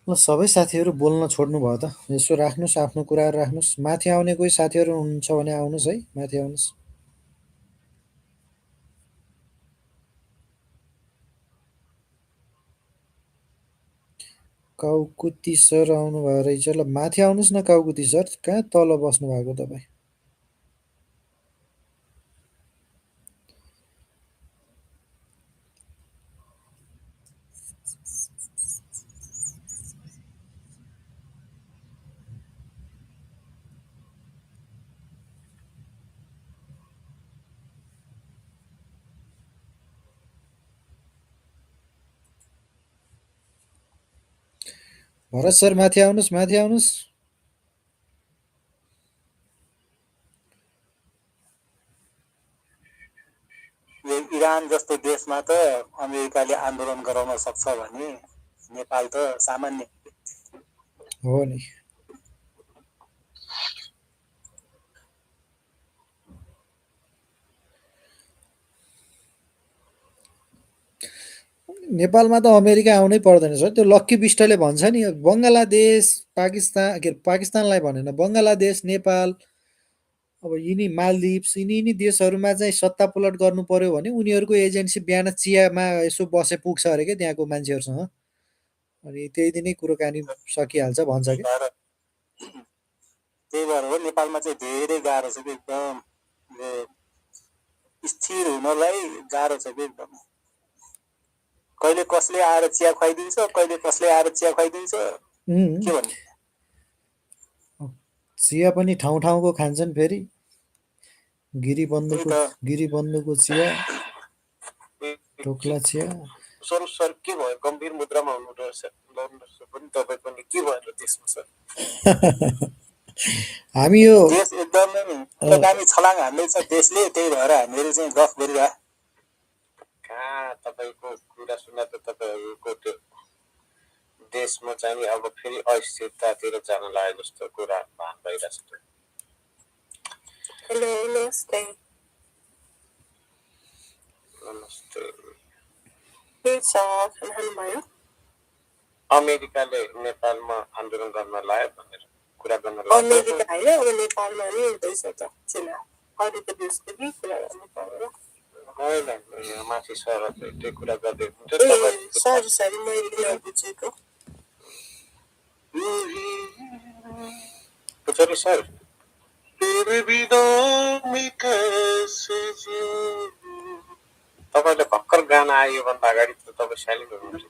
ल सबै साथीहरू बोल्न छोड्नु भयो त यसो राख्नुहोस् आफ्नो कुराहरू राख्नुहोस् माथि आउने कोही साथीहरू हुनुहुन्छ भने आउनुहोस् है माथि आउनुहोस् काउकुती सर आउनुभयो रहेछ ल माथि आउनुहोस् न काउकुती सर कहाँ तल बस्नु भएको तपाईँ भरत सर माथि आउनुहोस् माथि आउनुहोस् इरान जस्तो देशमा त अमेरिकाले आन्दोलन गराउन सक्छ भने नेपाल त सामान्य हो नि नेपालमा त अमेरिका आउनै पर्दैन सर त्यो लक्की बिष्टले भन्छ नि बङ्गलादेश पाकिस्तान के पाकिस्तानलाई भनेन बङ्गलादेश नेपाल अब यिनी मालदिप्स यिनी देशहरूमा चाहिँ सत्ता पलट गर्नु पर्यो भने उनीहरूको एजेन्सी बिहान चियामा यसो बसे पुग्छ अरे क्या त्यहाँको मान्छेहरूसँग अनि त्यही दिनै कुरोकानी सकिहाल्छ भन्छ कि त्यही भएर हो नेपालमा चाहिँ धेरै गाह्रो छ कि एकदम स्थिर हुनलाई गाह्रो छ कि एकदम कहिले कसले आएर चिया खुवाइदिन्छ कहिले कसले आएर चिया खुवाइदिन्छ के भन्ने चिया पनि ठाउँ ठाउँको खान्छन् फेरि गिरीबन्धुको चिया टोक्ला चिया सर के भयो गम्भीर मुद्रामा हुनुहुन्छ पनि तपाईँ पनि के भयो देशमा सर हामी यो देश एकदमै लगामी छलाङ हान्दैछ देशले त्यही भएर हामीहरू चाहिँ गफ गरिरह कहाँ तपाईँको कुरा सुन्दा त तपाईँहरूको त्यो देशमा चाहिँ अब फेरि अस्थिरतातिर जान लाग्यो जस्तो कुरा भान भइरहेछ हेलो नमस्ते नमस्ते के छ खानुभयो अमेरिकाले नेपालमा आन्दोलन गर्न लाग्यो भनेर कुरा गर्न लाग्यो अमेरिका होइन अब नेपालमा नै हुँदैछ त चुनाव अरू त देशको के कुरा गर्नु पर्यो होइन माथि सर त्यो कुरा गर्दै हुन्छ सरी मैले नबुझेको पुजारी सर तेरे बिना मैं कैसे जिऊँ तपाईँले भर्खर गाना आयो भन्दा अगाडि त तपाईँ साइलेन्ट हुनुहुन्छ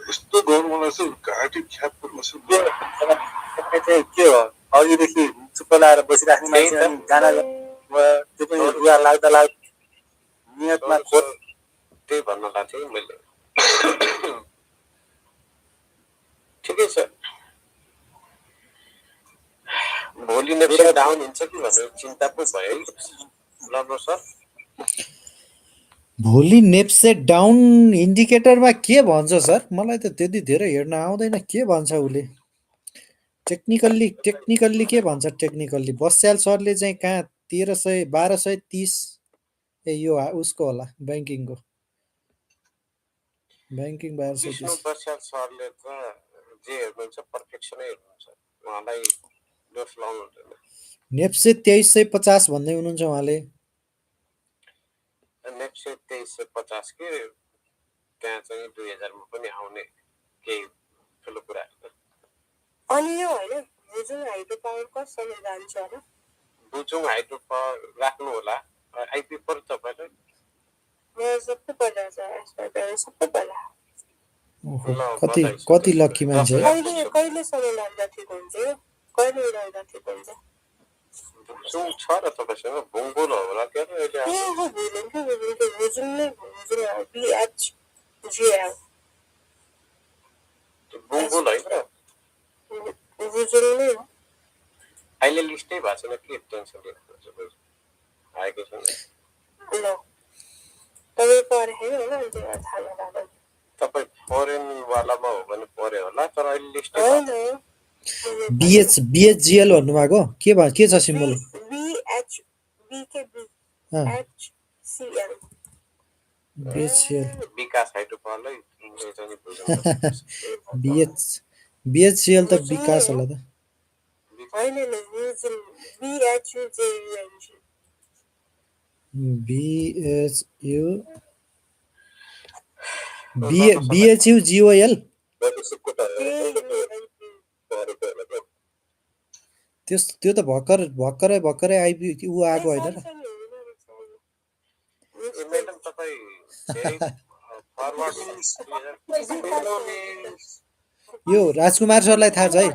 यस्तो गर्नु मलाई चाहिँ घाँटी ख्याप पर्नु के हो अघिदेखि चुप्प लाएर बसिराख्ने मान्छे गाना त्यो पनि रुवा लाग्दा नियतमा खोट त्यही भन्न लाग्थ्यो मैले ठिकै छ भोलि नेप्से डाउन हुन्छ कि भनेर चिन्ता पो भयो ल सर भोलि नेप्से डाउन इन्डिकेटरमा के भन्छ सर मलाई त त्यति धेरै हेर्न आउँदैन के भन्छ उसले टेक्निकल्ली के भन्छ टेक्निकल्ली बस्याल सरले चाहिँ कहाँ 1230 ए यो उसको होला ब्याङ्किङको ब्याङ्किङ 1230 बस्याल सरले त जे हेर्नुहुन्छ पर्फेक्सनै हेर्नुहुन्छ उहाँलाई दोष लाउनु हुँदैन नेप्से 2350 भन्दै हुनुहुन्छ उहाँले नेप्से 2350 के त्यहाँ चाहिँ 2000 मा पनि आउने केही ठुलो कुरा अनि यो होइन बुजुङ हाइड्रो पावर कसरी जान्छ होला बुजुङ हाइड्रो पावर राख्नु होला आइपी पर तपाईलाई सबै पहिला सबै पहिला कति लकी मान्छे कहिले समय लाग्दा ठिक हुन्छ कहिले उडाउँदा ठिक हुन्छ बुजुङ छ र तपाईसँग भुङ्गोल होला के अहिले बुजुङ नै BH GL भुङ्गोल होइन बुजुङ नै हो अहिले लिस्टै भएको छैन के टेन्सन लिनुहुन्छ आएको छैन ल तपाईँ पढे होइन अन्त थाहा तपाईँ फरेनवालामा हो भने पऱ्यो होला तर अहिले लिस्टै होइन BHGL भन्नुभएको के छ सिम्बल BHCL विकास हाइड्रोपावरलाई इङ्ग्लिस अनि बुझाउँछ BHCL त विकास होला त BHUGOL त्यो त भर्खरै आइपी ऊ आएको होइन र यो राजकुमार सरलाई थाहा छ है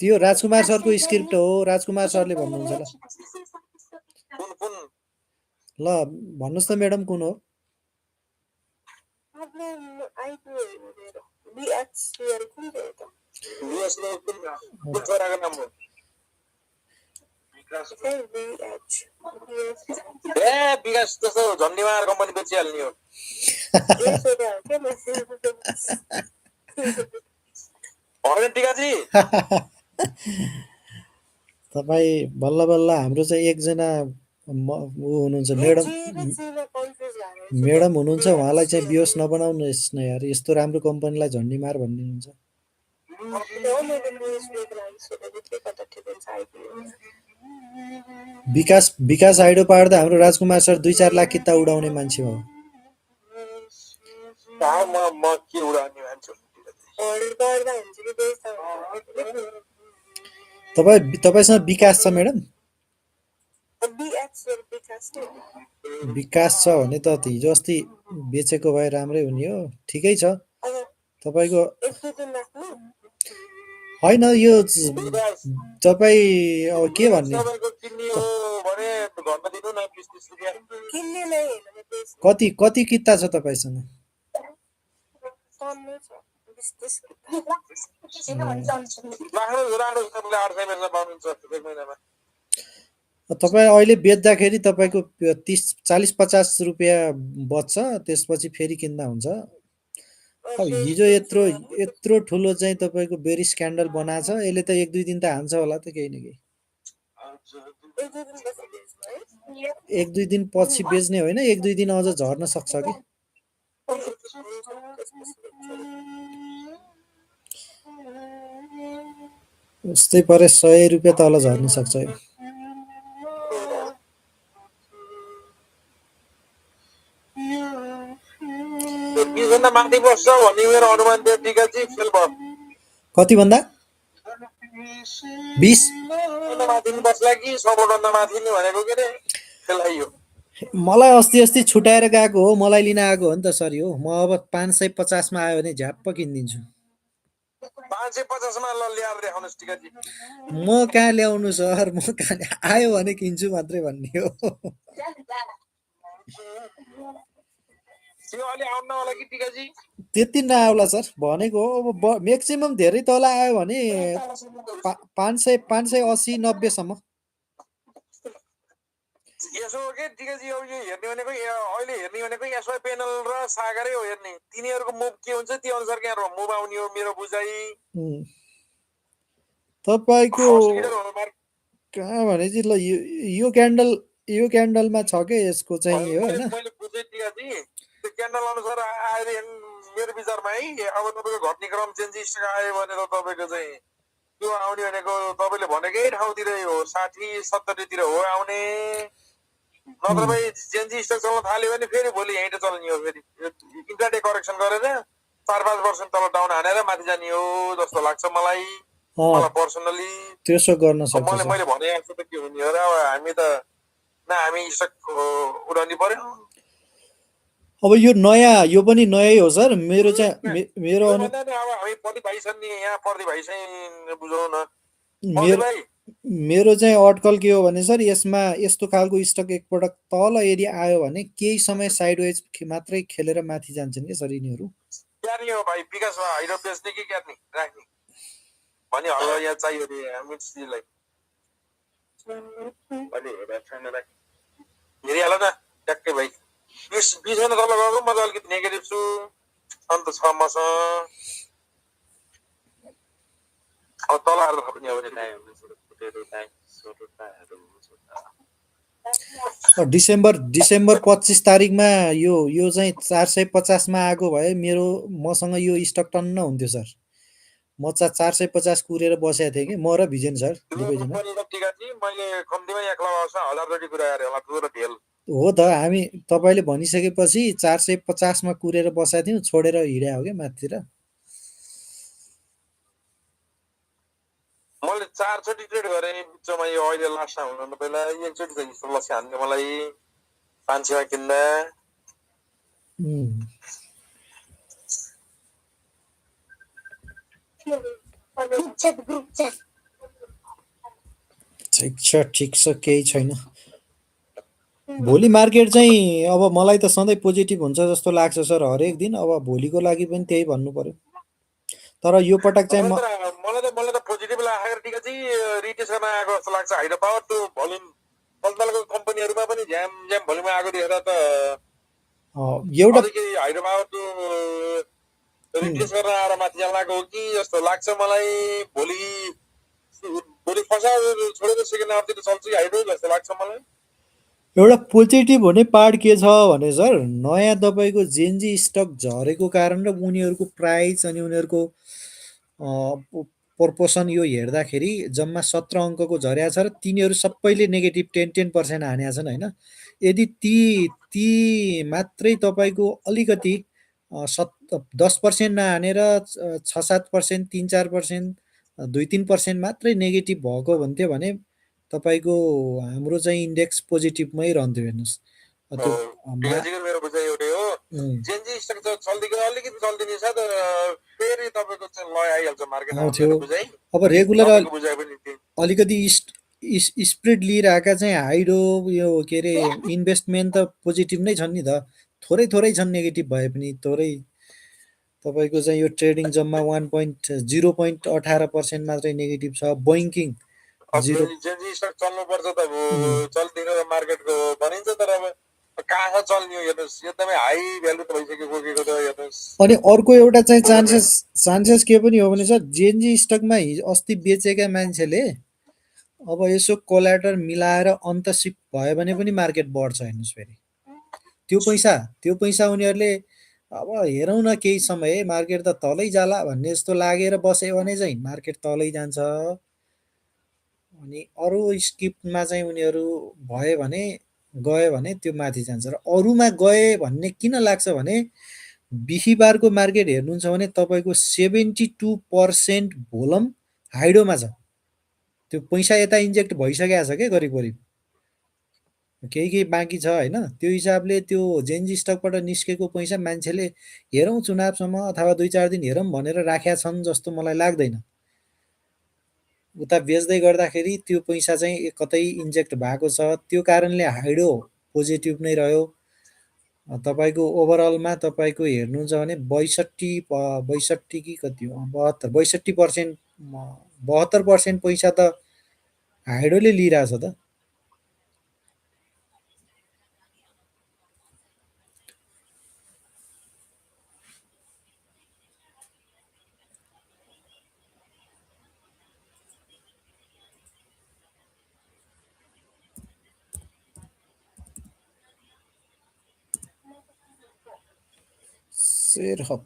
त्यो राजकुमार सरको स्क्रिप्ट हो राजकुमार सरले भन्नुहुन्छ ल भन्नुहोस् त म्याडम कुन हो विकास जस्तो झन्डीमार कम्पनी बेचिहाल्ने हो तपाईँ बल्ल बल्ल हाम्रो चाहिँ एकजना ऊ हुनुहुन्छ म्याडम हुनुहुन्छ उहाँलाई चाहिँ बियोस नबनाउनुहोस् न यार यस्तो राम्रो कम्पनीलाई झन्डीमार भनिदिनुहुन्छ विकास हाइडो पाड्दा हाम्रो राजकुमार सर 2-4 लाख किता उडाउने मान्छे हो तपाईसँग विकास छ म्याडम विकास छ भने त हिजो अस्ति बेचेको भए राम्रै हुने हो ठिकै छ तपाईको होइन यो तपाईँ अब के भन्ने कति किता छ तपाईसँग तपाईँ अहिले बेच्दाखेरि तपाईँको 40-50 रुपियाँ बच्छ त्यसपछि फेरि किन्दा हुन्छ अब हिजो यत्रो ठुलो चाहिँ तपाईँको बेरी स्क्यान्डल बनाछ यसले त 1-2 दिन त हान्छ होला त केही न केही 1-2 दिन पछि बेच्ने होइन 1-2 दिन अझ झर्न सक्छ कि उस्तै परे 100 रुपियाँ तल झर्न सक्छ कति भन्दा 20 मलाई अस्ति छुटाएर गएको हो मलाई लिन आएको हो नि त सर यो म अब 550 मा आयो भने झ्याप्प किनिदिन्छु 550 मा ल्याएर देखाउनुस् टिकाजी म कहाँ ल्याउनु सर म कहाँ आयो भने किन्छु मात्रै भन्ने हो त्यति नआउला सर भनेको अब म्याक्सिमम धेरै तल आयो भने 580-90 सम्म यसो के टिकाजी अब यो हेर्ने भनेको अहिले हेर्ने भनेको एसवाई पेनल र सागरै हो हेर्ने तिनीहरुको मुभ के हुन्छ त्यो अनुसार के मुभ आउने हो मेरो बुझाइ तपाईको कहाँ भने चाहिँ ल यो क्यान्डलमा छ के यसको चाहिँ हो हैन मैले बुझे टिकाजी त्यो क्यान्डल अनुसार आएर मेरो विचारमा है अब तपाईको घट्ने क्रम चेन्ज स्टक आयो भने त तपाईको चाहिँ त्यो आउने भनेको तपाईले भनेकै ठाउँतिर हो 60-70 तिर हो आउने नत्र भए चेन्ज स्टक चल्न थाल्यो भने फेरि भोलि यहीँ चल्ने हो फेरि इन्ट्राडे करेक्सन गरेर 4-5% तल डाउन हानेर माथि जाने हो जस्तो लाग्छ मलाई पर्सनली त्यसो गर्न सक्छ मैले भने जस्तो त के हुने हो र हामी त हामी स्टक उडाउनु पर्यो अब यो पनि नयाँ हो सर मेरो चाहिँ मेरो अब हामी प्रदीप भाइ छन् नि यहाँ प्रदीप भाइ चाहिँ बुझाउँ न मेरो चाहिँ अटकल के हो भने सर यसमा यस्तो खालको स्टक एकपटक तल यदि आयो भने केही समय साइडवेज मात्रै खेलेर माथि जान्छन् के सर यिनीहरू क्यार्नी हो भाइ विकास हाइड्रो बेच्ने कि क्यार्नी राख्ने भने हल्ला यहाँ चाहियो रे हामी सिलाई अलि हेरिहाल न ट्याक्कै भाइ 20 भन्दा तल गएको म त अलिकति नेगेटिभ छु अन्त छ मसँग अब तलहरू पनि अब डिसेम्बर 25 तारिकमा यो चाहिँ 450 मा आएको भए मसँग यो स्टक टन्न हुन्थ्यो सर। म 450 कुरेर बसेको थिएँ कि म र भिजेन सर दुवैजना। मैले कम्तीमा 1 लाख आउँछ 1000 जति कुरा गरे होला पुरो ढेल। हो त हामी तपाईँले भनिसकेपछि 450 मा कुरेर बसेका थियौँ, छोडेर हिँड्या हो क्या माथितिर। मैले 4 चोटि ट्रेड गरेँ बिचमा यो अहिले लास्टमा हुनु पहिला एकचोटि त हिस्टो लसी हान्ने मलाई 500 मा किन्दा ठिक छ केही छैन। भोलि मार्केट चाहिँ अब मलाई त सधैँ पोजिटिभ हुन्छ जस्तो लाग्छ सर हरेक दिन। अब भोलिको लागि पनि त्यही भन्नु पर्यो। तर यो पटक चाहिँ मलाई त पोजिटिभ लागेर टिका चाहिँ रिटेस गर्न आएको जस्तो लाग्छ। हाइड्रो पावर त्यो भोल्युम तलतलको कम्पनीहरुमा पनि ज्याम भोल्युम आएको देखेर त एउटा हाइड्रो पावर त्यो रिटेस गर्न आएर माथि जानको हो कि जस्तो लाग्छ मलाई। भोलि फसा छोडेर सेकेन्ड हाफतिर चल्छ कि हाइड्रो जस्तो लाग्छ मलाई। एउटा पोजिटिभ हुने पार्ट के छ भने सर नयाँ तपाईँको जेएनजी स्टक झरेको कारण र उनीहरूको प्राइस अनि उनीहरूको प्रपोर्सन यो हेर्दाखेरि जम्मा 17 अङ्कको झरेको छ र तिनीहरू सबैले नेगेटिभ 10% हानेका छन् होइन। यदि ती मात्रै तपाईँको अलिकति 10% नहानेर 6-7%, 3-4%, 2-3% मात्रै नेगेटिभ भएको हुन्थ्यो भने तपाईँको हाम्रो चाहिँ इन्डेक्स पोजिटिभमै रहन्थ्यो। हेर्नुहोस् मेरो बुझाइ एउटै हो। जेएनजी स्टक चल्दिको अलिकति चल्दिने छ त फेरि तपाईँको चाहिँ लय आइहाल्छ मार्केटमा। अब रेगुलर अलिकति स्प्रेड लिइरहेका चाहिँ हाइडो यो के अरे इन्भेस्टमेन्ट त पोजिटिभ नै छन् नि त। थोरै छन् नेगेटिभ भए पनि थोरै। तपाईँको चाहिँ यो ट्रेडिङ जम्मा 0.18% मात्रै नेगेटिभ छ। बैंकिङ 0 चल्नुपर्छ त चल्दिने मार्केटको भनिन्छ तर अब कहाँ चल्ने हो हेर्नुहोस् एकदमै हाई भ्यालु त भइसक्यो गोकेको त हेर्नुहोस्। अनि अर्को एउटा चाहिँ चान्सेस के पनि हो भने सर जेएनजी स्टकमा अस्ति बेचेका मान्छेले अब यसो कोल्याटर मिलाएर अन्तसिप भयो भने पनि मार्केट बढ्छ। हेर्नुहोस् फेरि त्यो पैसा उनीहरूले अब हेरौँ न केही समय मार्केट त तलै जाला भन्ने जस्तो लागेर बस्यो भने चाहिँ मार्केट तलै जान्छ। अनि अरू स्किपमा चाहिँ उनीहरू गयो भने त्यो माथि जान्छ। र अरूमा गए भन्ने किन लाग्छ भने बिहीबारको मार्केट हेर्नुहुन्छ भने तपाईँको 72% भोलम हाइडोमा छ। त्यो पैसा यता इन्जेक्ट भइसकेको छ क्या करिब केही बाँकी छ होइन। त्यो हिसाबले त्यो जेएनजी स्टकबाट निस्केको पैसा मान्छेले हेरौँ चुनावसम्म अथवा 2-4 दिन हेरौँ भनेर राखेका छन् जस्तो मलाई लाग्दैन। उता बेच्दै गर्दाखेरि त्यो पैसा चाहिँ कतै इन्जेक्ट भएको छ। त्यो कारणले हाइडो पोजिटिभ नै रह्यो। तपाईँको ओभरअलमा तपाईँको हेर्नुहुन्छ भने 62 कि कति हो 62% 72% पैसा त हाइडोले लिइरहेछ त। शेरहप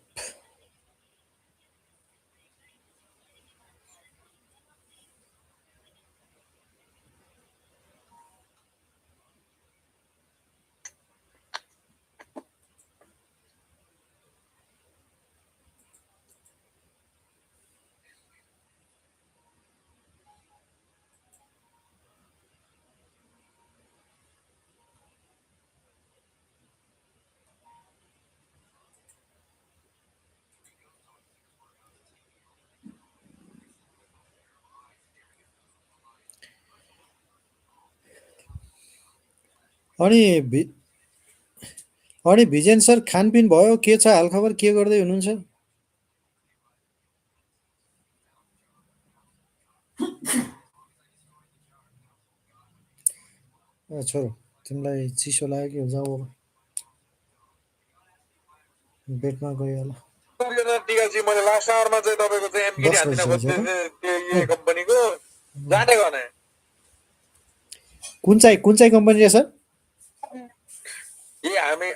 अनि भिजेन सर खानपिन भयो के छ हालखबर के गर्दै हुनुहुन्छ? छोरो तिमीलाई चिसो लाग्यो कि जाऊ बेडमा गयो होला। भनेपछि मैले लास्ट आवरमा चाहिँ तपाईँको चाहिँ एमकेडी 10 हान्दिन बजिसकेछ खोज्दै त। थिएँ त्यो यो कम्पनीको जाने गर्ने कुन चाहिँ कम्पनी रहेछ? यी हामी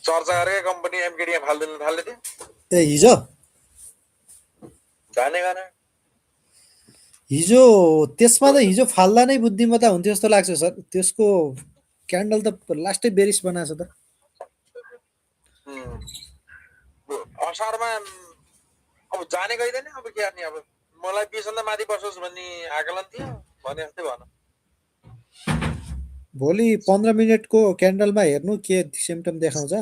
चर्चा गरेकै कम्पनी एमकेडी फाल्दिनु थाल्दै थियो ए हिजो जाने गर्ने त्यसमा त हिजो फाल्दा नै बुद्धिमत्ता हुन्थ्यो जस्तो लाग्छ सर। त्यसको क्यान्डल त लास्टै बेरिस बनाएको छ त। असारमा अब जाने गइदैन अब के गर्ने अब मलाई 20 भन्दा माथि बसोस् भन्ने आकलन थियो भने जस्तै भन भोलि 15 मिनटको क्यान्डलमा हेर्नु के सिम्टम देखाउँछ।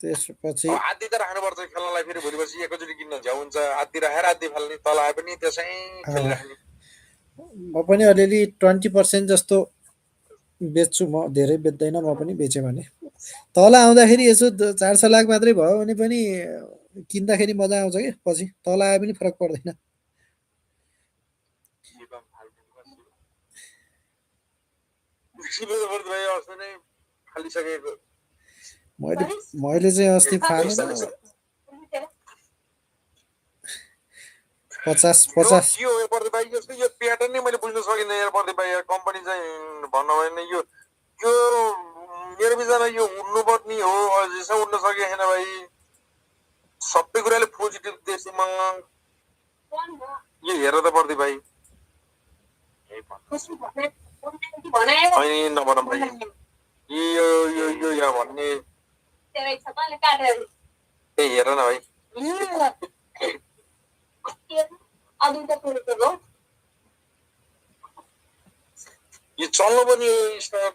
त्यसपछि आदि त राख्नुपर्छ खेल्नलाई फेरि भोलि बसी एकैचोटि किन्न झ्याउ हुन्छ आदि राखेर आदि फाल्ने तल आए पनि त्यसै खेलिराख्ने म पनि अलिअलि 20% जस्तो बेच्छु। म धेरै बेच्दैन, म पनि बेचेँ भने तल आउँदाखेरि यसो 400 लाख मात्रै भयो भने पनि किन्दाखेरि मजा आउँछ कि पछि तल आए पनि फरक पर्दैन। मैले चाहिँ अस्ति फालेन 50 यो प्रदीप जस्तो यो प्याटर्न नै मैले बुझ्न सकिनँ यार प्रदीप भाइ कम्पनी चाहिँ भन्नु भएन यो मेरो विचारमा यो उड्नुपर्ने हो अझैसम्म उड्न सकेको छैन भाइ सबै कुराले पोजिटिभ देशमा यो हेर त प्रदीप भाइ नभनौँ भाइ यो यो यो यहाँ भन्ने ए हेर न भाइ यो चल्नु पनि यो स्टक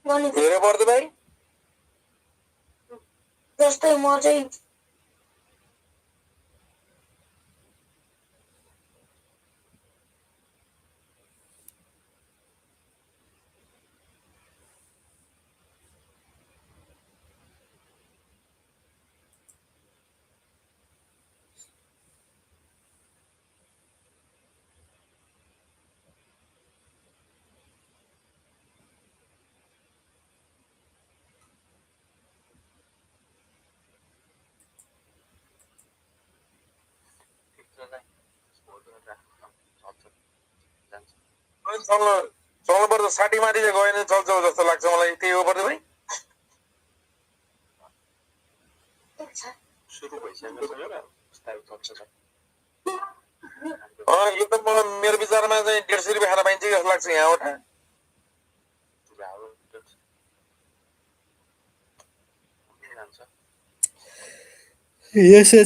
हेरे पर्दो भाइ जस्तै म चाहिँ चल्नुपर्छ 60 माथि चाहिँ गएन चल्छ जस्तो लाग्छ मलाई त्यही हो पर्दो भाइ सुरु भइसक्यो यो त मेरो विचारमा चाहिँ 150 रुपियाँ खाना पाइन्छ जस्तो लाग्छ यहाँबाट यसो